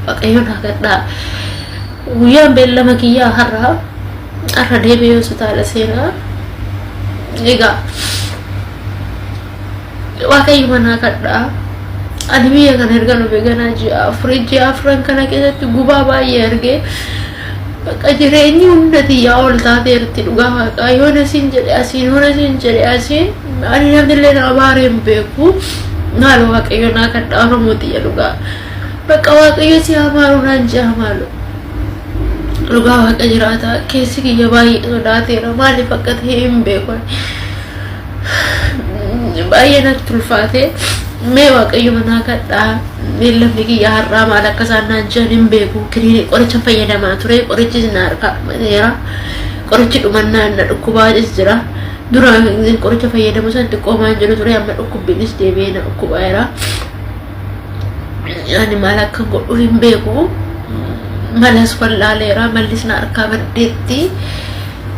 Waaqayyo naa kadhaa. Guyyaan beellama kiyyaa har'a har'a deebi'ee hospitaala seenaa. Egaa Waaqayyo manaa kadhaa. Ani biyya kana erga dhufe ganaa ji'a afurii ji'a afran kana keessatti gubaa baay'ee argee bakka jireenyi hunda tiyyaa ol taateerti dhugaa waaqaa yoon asiin jedhe asiin yoon asiin jedhe asiin ani namni illee na abaaree hin beeku maal waaqayyo naa kadhaa oromoo tiyya dhugaa bakka waaqayyo si haa maaru naan ji'a maalu dhugaa waaqa jiraata keessi kiyya baay'ee sodaateera maaliif akka ta'e hin beeku baay'ee natti ulfaate mee waaqayyo manaa kadhaa beellamni kiyya har'aa maal akka isaan naan jedhan hin beeku kiniini qoricha fayyadamaa ture qorichis na harkaa dhumateera qorichi dhumannaan na dhukkubaadhis jira dura qoricha fayyadamu san xiqqoo maan jedhu ture amma dhukkubbiinis deebi'ee na dhukkubaera ani maal akka godhu hin beeku malas wallaaleera mallis na harkaa baddeetti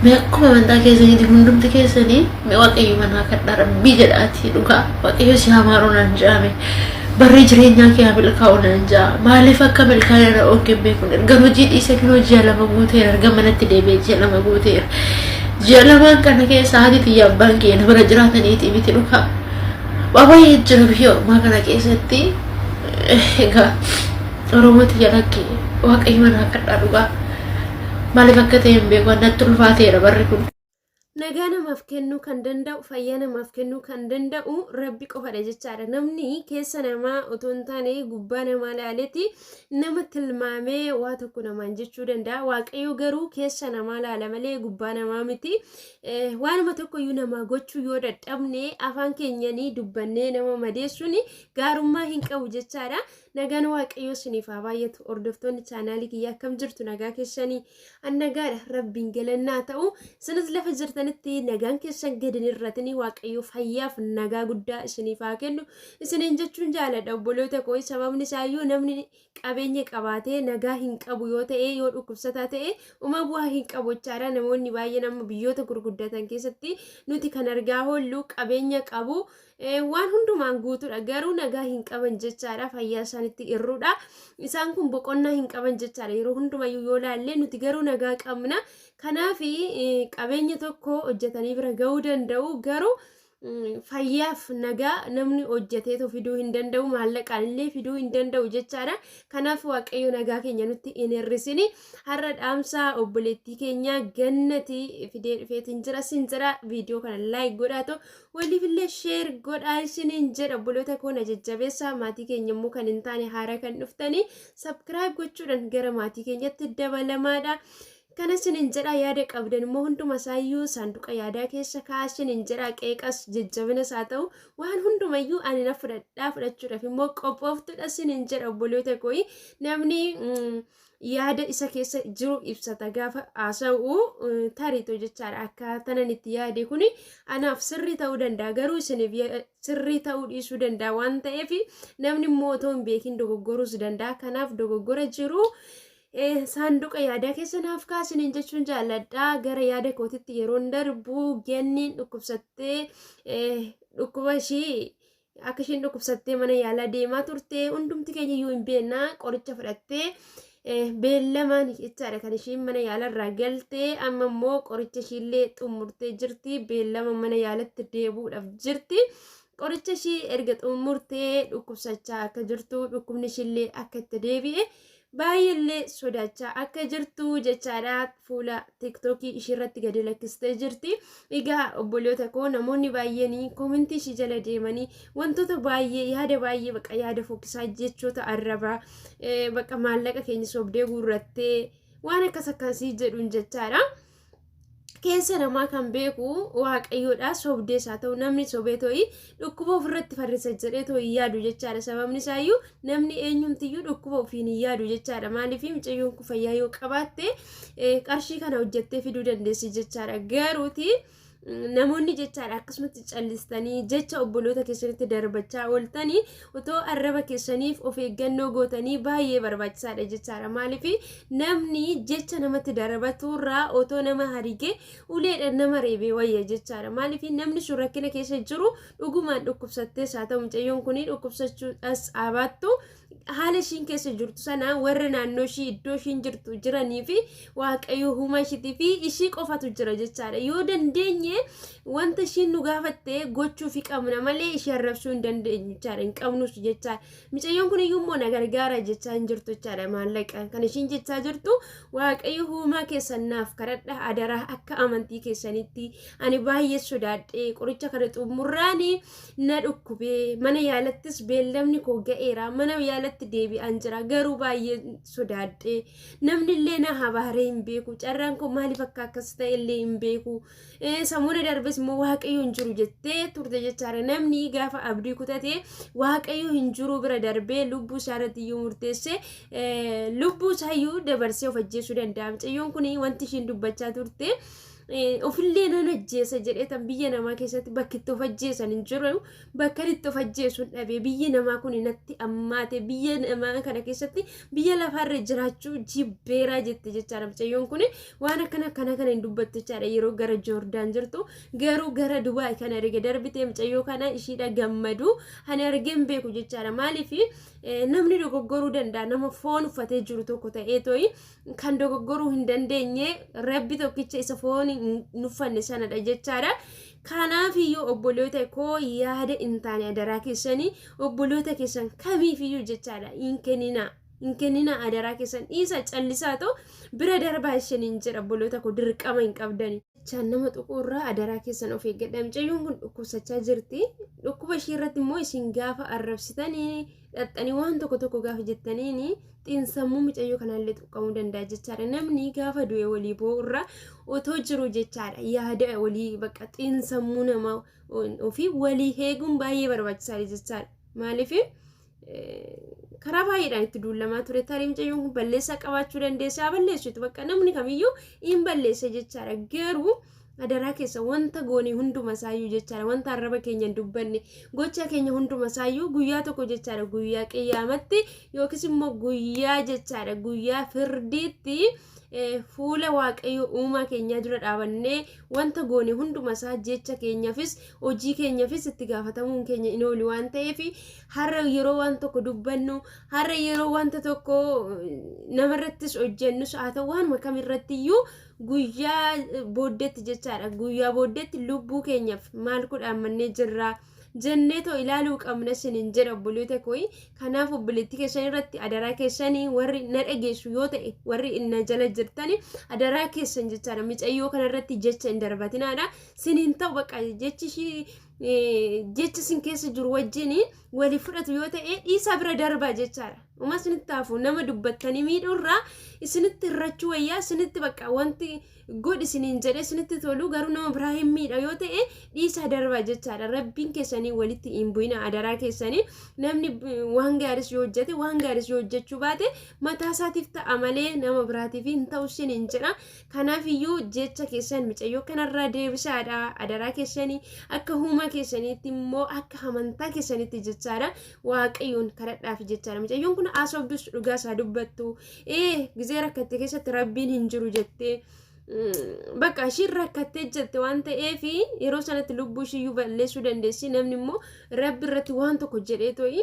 Mee akkuma amantaa keessaniiti hundumti keessanii mee waaqayyo manaa kadhaa rabbii jedhaatii dhugaa waaqayyo si haa maaruu naan jedhame barri jireenyaa kee haa milkaa'u naan jedha maaliif akka milkaa'ina na dhooggee hin beekun erga hojii dhiisee kunoo ji'a lama guuteera erga manatti deebi'ee ji'a lama guuteera ji'a lamaan kana keessa haati tiyya abbaan kiyya na bira jiraataniiti miti dhugaa waa baay'ee jira biyya ormaa kana keessatti egaa oromoo tiyya lakki waaqayyo manaa kadhaa dhugaa Maaliif akka ta'e hin beeku natti ulfaateera barri kun. Nagaa namaaf kennuu kan danda'u, fayyaa namaaf kennuu kan danda'u Rabbi qofadha jechaadha. Namni keessa namaa otoo hin taane gubbaa namaa laaleeti nama tilmaamee waa tokko namaan jechuu danda'a. Waaqayyo garuu keessa namaa laala malee gubbaa namaa miti. Waanuma tokkoyyuu namaa gochuu yoo dadhabne afaan keenyanii dubbannee nama madeessuun gaarummaa hin qabu jechaadha. Nagaan waaqayyoo isiniif haa baay'atu hordoftoonni chaanaalii kiyyaa akkam jirtu nagaa keessanii an nagaadha rabbiin galannaa ta'u isinis lafa jirtanitti nagaan keessan gadi hin irratini waaqayyoo fayyaaf nagaa guddaa isiniif haa kennu isiniin jechuun jaaladha obboloota koo sababni isaayyuu namni qabeenya qabaatee nagaa hin qabu yoo ta'e yoo dhukkubsataa ta'e uma bu'aa hin qabu jechaadha namoonni baay'een amma biyyoota gurguddatan keessatti nuti kan argaa oollu qabeenya qabu Waan hundumaan guutuudha garuu nagaa hin qaban jechaadha fayyaa isaanitti irruudha isaan kun boqonnaa hin qaban jechaadha yeroo hundumayyuu yoo laalle nuti garuu nagaa qabna kanaaf qabeenya tokko hojjetanii bira ga'uu danda'u garuu fayyaaf nagaa namni hojjeteetu fiduu hin danda'u maallaqaan illee fiduu hin danda'u jechaadha kanaaf waaqayyo nagaa keenya nutti hin hir'isini Har'a dhaamsa obboleettii keenya gannati fidee dhufeetiin jira sin jira viidiyoo kana like godhaatoo waliifillee share godhaa isiniin jedha obboloota koo na jajjabeessaa maatii keenya immoo kan hin taane haaraa kan dhuftanii subscribe gochuudhaan gara maatii keenyatti dabalamaadha. Kana isiniin jedha yaada qabdan immoo hunduma isaayyuu saanduqa yaadaa keessa kaa'aa isiniin jedha qeeqas jajjabinas haa ta'u waan hundumayyuu ani na fudhadhaa fudhachuudhaaf immoo qophooftuudha isiniin jedha obboloota kooyi namni yaada isa keessa jiru ibsata gaafa haasa'u tariitu jechaadha akkaatanan itti yaade kun anaaf sirrii ta'uu danda'a garuu isiniif sirrii ta'uu dhiisuu danda'a waan ta'eef namni immoo otoo hin beekin dogoggoruus danda'a kanaaf dogoggora jiru saanduqa yaadaa keessa naaf kaasiniin jechuun jaalladha gara yaada kootitti yeroon darbu genniin dhukkubsattee dhukkuba ishii Akka isheen dhukkubsattee mana yaalaa deemaa turte hundumti keenya iyyuu hin beekna qoricha fudhattee beellamaan jechaadha kan isheen mana yaalarraa galtee amma immoo qoricha ishiillee xumurtee jirti beellama mana yaalatti deebi'uudhaaf jirti. Qoricha ishii erga xumurtee dhukkubsachaa akka jirtu dhukkubni ishiillee akka itti deebi'e baay'eellee sodaachaa akka jirtu jechaadha fuula tiktokii ishiirratti gadi lakkistee jirti. Egaa obboloota koo namoonni baay'een koomentii ishii jala deemanii wantoota baay'ee yaada baay'ee baqa yaada fokkisaa jechoota arrabaa baqa maallaqa keenya sobdee guurrattee waan akkas akkasii jedhuun jechaadha. Keessa namaa kan beeku waaqayyoodha. Sobdees haa ta'u namni sobee to'i dhukkuba ofirratti farrisa jedhee to'i yaadu jechaadha. Sababni isaayyuu namni eenyumtiyyuu dhukkuba ofiin hin yaadu jechaadha. Maaliif mucayyoon kun fayyaa yoo qabaatte qarshii kana hojjettee fiduu dandeessi jechaadha. Garuuti namoonni jechaadha akkasumatti callistanii jecha obboloota keessanitti darbachaa ooltanii otoo arraba keessaniif of eeggannoo gootanii baay'ee barbaachisaadha jechaadha. Maaliif namni jecha namatti darbaturraa otoo nama harige uleedhaan nama reebee wayya jechaadha. Maaliif namni sun rakkina keessa jiru dhugumaan dhukkubsattees haa ta'u mucayyoon kun dhukkubsachuudhaas dhaabaattu Haala ishiin keessa jirtu sana warra naannoo ishii iddoo ishiin jirtu jiranii fi Waaqayyo uumaa ishiitii fi ishii qofatu jira jechaadha. Yoo dandeenye wanta ishiin nu gaafatte gochuufi qabna malee ishii arrabsuu hin dandeenyu jechaadha. Hin qabnus jechaadha. Micayyoon kun iyyuu immoo na gargaara jechaa hin jirtu jechaadha maallaqa. Kan ishiin jechaa jirtu Waaqayyo uumaa keessan naaf kadhadha adaraa akka amantii keessanitti ani baay'ee sodaadhe qoricha kana xumurraani na dhukkubee mana yaalattis beellamni koo ga'eera mana yaalatti deebi'aan jira garuu baay'ee sodaadhe namni illee na habaaree hin beeku carraan koo maaliif akka akkas ta'e illee hin beeku samuuna darbes immoo waaqayyo hin jiru jettee turte jechaadha namni gaafa abdii kutate waaqayyo hin jiru bira darbee lubbuu isaa irratti iyyuu murteesse lubbuu isaa iyyuu dabarsee of ajjeesuu danda'a mucayyoon kun wanti ishiin dubbachaa turte ofillee nan ajjeesa jedhee tan biyya namaa keessatti bakki itti of ajjeesan hin jiru bakka itti of ajjeesu hin dhabe biyyi namaa kun natti ammaate biyya namaa kana keessatti biyya lafaarra jiraachuu jibbeeraa jette jechaadha mucayyoon kun waan akkana akkana kana hin dubbattu jechaadha yeroo gara Joordaan jirtu garuu gara Dubaay kana erga darbitee mucayyoo kana ishiidha gammadu ani argee hin beeku jechaadha maaliif namni dogoggoruu danda'a nama foon uffatee jiru tokko ta'ee to'i kan dogoggoruu hin dandeenye rabbi tokkicha isa foon hin uffanne sanadha jechaadha. Kanaafiyyuu obboloota koo yaada hin taane adaraa keessanii obboloota keessan kamiifiyyuu jechaadha hin kenninaa. Hin kenninaa adaraa keessan dhiisa callisaa ta'u bira darbaa isheen jedha obboloota koo dirqama hin qabdani. Jechaan nama tuquu irraa adaraa keessan of eeggadha. Mucayyoon kun dhukkubsachaa jirti. Dhukkuba ishee irratti immoo isin gaafa arrabsitanii dhaxxanii waan tokko tokko gaafa jettaniini xiinsammuu mucayyoo kanaallee tuqqamuu danda'a jechaadha. Namni gaafa du'e walii boo'u irraa otoo jiru jechaadha. Yaada walii bakka xiinsammuu nama ofii walii eeguun baay'ee barbaachisaadha jechaadha. Maaliif karaa baay'eedhaan itti duulamaa ture. Tarii mucayyoon kun balleessaa qabaachuu dandeessa. Haa balleessitu bakka namni kamiyyuu hin balleessa jechaadha. Garuu adaraa keessa wanta goone hunduma isaayyuu jechaadha. Wanta arraba keenya hin dubbanne gocha keenya hunduma isaayyuu guyyaa tokko jechaadha. Guyyaa qiyyaamatti yookiis immoo guyyaa jechaadha. Guyyaa firdiitti fuula Waaqayyo uumaa keenyaa dura dhaabannee wanta goone hunduma isaa jecha keenyafis hojii keenyafis itti gaafatamuun keenya in oolu waan ta'eef har'a yeroo waan tokko dubbannu har'a yeroo wanta tokko namarrattis hojjennus haa ta'u waanuma kamirrattiyyuu guyyaa booddeetti jechaadha guyyaa booddeetti lubbuu keenyaaf maal kudhaammannee jirra jennee too ilaaluu qabna isiniin jedha obboloota kooyi kanaaf obboleettii keessan irratti adaraa keessanii warri na dhageessu yoo ta'e warri na jala jirtani adaraa keessan jechaadha micayyoo kanarratti jecha hin darbatinaadha siniin ta'u bakka jechi ishii jecha isin keessa jiru wajjin walii fudhatu yoo ta'e dhiisaa bira darbaa jechaadha. Uma isinitti hafu nama dubbattanii miidhuurraa isinitti irrachuu wayyaa isinitti bakka wanti godhi isiniin jedhee isinitti tolu garuu nama biraa hin miidha yoo ta'e dhiisaa darbaa jechaadha. Rabbiin keessanii walitti hin bu'ina adaraa keessanii namni waan gaaris yoo hojjete waan gaaris yoo hojjechuu baate mataa isaatiif ta'a malee nama biraatiif hin ta'u isiniin jedha. Kanaaf iyyuu jecha keessan micayyoo kanarraa deebisaadha. Adaraa keessanii akka uumaa keessaniitti immoo akka amantaa keessanitti jechaadha. Waaqayyoon kadhadhaaf jechaadha. Micayyoon kun haasofdus dhugaa isaa dubbattu. Ee gizee rakkatte keessatti rabbiin hin jiru jettee. Bakka ishiin rakkattee jette waan ta'eef yeroo sanatti lubbuu ishiiyyuu balleessuu dandeessi. Namni immoo rabbi irratti waan tokko jedhee to'i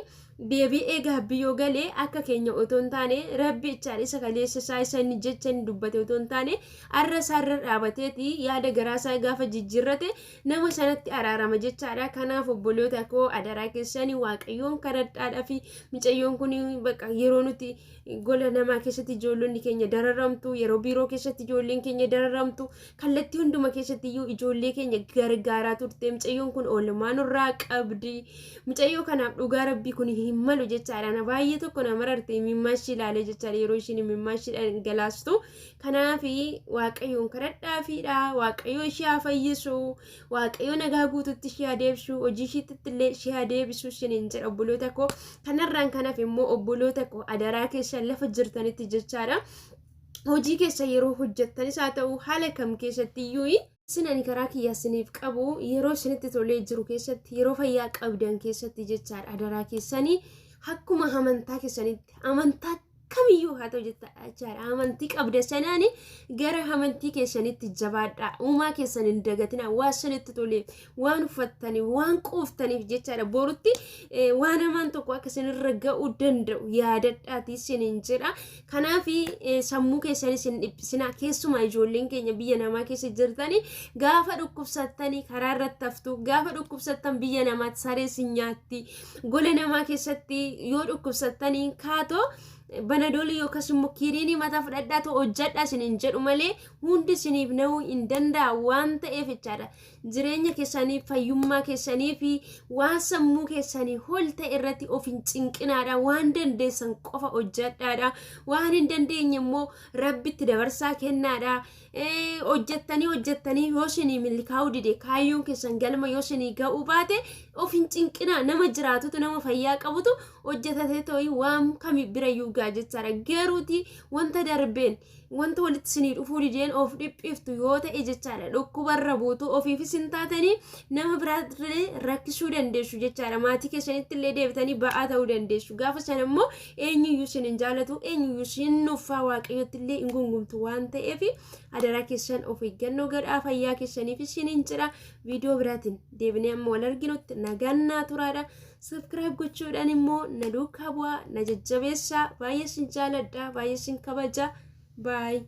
deebi'ee gaabbii yoo gale akka keenya otoo hin taane rabbi jechaan isa kaleessa isaa isa inni jecha inni dubbate otoo hin taane arra isaa irra dhaabateeti yaada garaa isaa gaafa jijjiirrate nama sanatti araarama jechaadha. Kanaaf obboloota koo adaraa keessanii waaqayyoon kadhadhaadha fi micayyoon kun bakka yeroo nuti gola namaa keessatti ijoollonni keenya dararamtu yeroo biiroo keessatti ijoolleen keenya dararamtu kallattii hunduma keessatti iyyuu ijoollee keenya gargaaraa turte mucayyoon kun oolmaa nurraa qabdi mucayyoo kanaaf dhugaa rabbii kun hin malu jechaadha na baay'ee tokko na mararte mimmaashii ilaalee jechaadha yeroo ishiin mimmaashii dhangalaastu kanaaf waaqayyoon kadhadhaafiidha waaqayyoo ishee haa fayyisu waaqayyoo nagaa guututti ishee haa deebisu hojii ishiitti illee ishee haa deebisu isiniin jedha obboloota koo kanarraan kanaaf immoo obboloota koo adaraa keessan lafa jirtanitti jechaadha hojii keessa yeroo hojjettanis haa ta'u haala kam keessatti iyyuu isin ani karaa kiyya isiniif qabu yeroo isinitti tolee jiru keessatti yeroo fayyaa qabdan keessatti jechaadha adaraa keessanii akkuma amantaa keessanitti amantaa kamiyyuu haa ta'u jechaadha. Amantii qabda sanaan gara amantii keessanitti jabaadhaa. Uumaa keessan hin dagatinaa. Waan sanitti toleef, waan uffattaniif, waan quuftaniif jechaadha. Borutti waan hamaan tokko akka isinirra ga'uu danda'u yaadadhaatii isiniin jedha. Kanaaf sammuu keessanis hin dhiphisinaa. Keessumaa ijoolleen keenya biyya namaa keessa jirtanii gaafa dhukkubsattanii karaa irratti haftu. Gaafa dhukkubsattan biyya namaatti saree sin nyaatti. Gola namaa keessatti yoo dhukkubsattanii kaatoo banadoolii yookaas immoo kiriinii mataa fudhadhaa ta'u hojjadhaa isiniin jedhu malee hundi isiniif na'uu hin danda'a waan ta'eef jechaadha. Jireenya keessanii, fayyummaa keessanii fi waan sammuu keessanii ol ta'e irratti of hin cinqinaadha. Waan dandeessan qofa hojjadhaadha. Waan hin dandeenye immoo rabbitti dabarsaa kennaadha. Hojjettanii hojjettanii yoo isinii milkaa'uu dide, kaayyoon keessan galma yoo isinii ga'uu baate, of hin cinqinaa. Nama jiraatutu, nama fayyaa qabutu hojjetatee ta'ii waan kami birayyuu ga'a jechaadha. Garuuti wanta darbeen, wanta walitti isinii dhufuu dideen of dhiphiftu yoo ta'e jechaadha, dhukkubarra buutu, ofiifis hin taatanii nama biraallee rakkisuu dandeessu jechaadha. Maatii keessanitti illee deebitanii ba'aa ta'uu dandeessu. Gaafa sana immoo eenyuyyuu isin hin jaallatu, eenyuyyuu isin nuffaa, waaqayyotti illee hin gungumtu waan ta'eef adaraa keessan of eeggannoo godhaa, fayyaa keessaniif isin hin jira. Viidiyoo biraatiin deebinee amma wal arginutti nagaan naa turaadha. Subscribe gochuudhaan immoo na duukaa bu'aa, na jajjabeessaa. Baay'ee isin jaaladha, baay'ee isin kabaja. Baay.